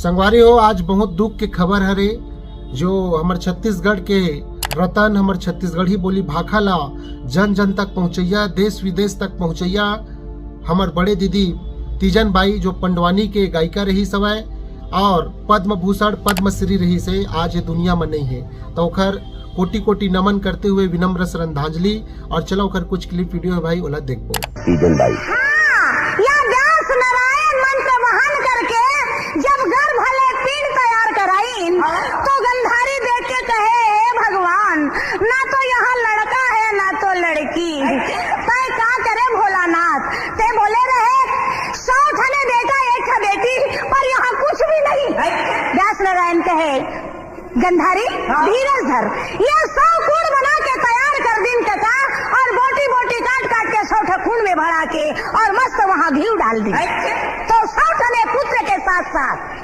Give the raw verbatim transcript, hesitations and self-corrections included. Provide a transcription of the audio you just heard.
संगवारी हो, आज बहुत दुख के खबर हरे, जो हमर छत्तीसगढ़ के रतन, हमर छत्तीसगढ़ी बोली भाखा ला जन जन तक पहुंचैया, देश विदेश तक पहुंचैया हमर बड़े दीदी तीजन बाई, जो पंडवानी के गायिका रहिस हवय और पद्म भूषण पद्मश्री रहिस हे, आज ये दुनिया में नहीं है। तो ओखर कोटि कोटि नमन करते हुए विनम्र श्रद्धांजलि। और चलो, ओखर कुछ क्लिप वीडियो है भाई, ओला देखबो। तीजन बाई। हाँ, या व्यास नारायण मंत्र वहन करके जब गर्भ ले पिंड तैयार कराइन, तो गंधारी देख के कहे, हे भगवान, ना तो यहाँ लड़का है ना तो लड़की, तय का करे भोलानाथ? ते बोले रहे सौ ठने बेटा एक ठा बेटी, पर यहाँ कुछ भी नहीं। व्यास नारायण कहे, गंधारी, धीरज धर, ये सौ कूड़ बना के तैयार कर दिन कका, और बोटी बोटी काट काट के सौ ठा खून में भरा के और मस्त वहाँ घी डाल दी। तो सौ ठने पुत्र के साथ साथ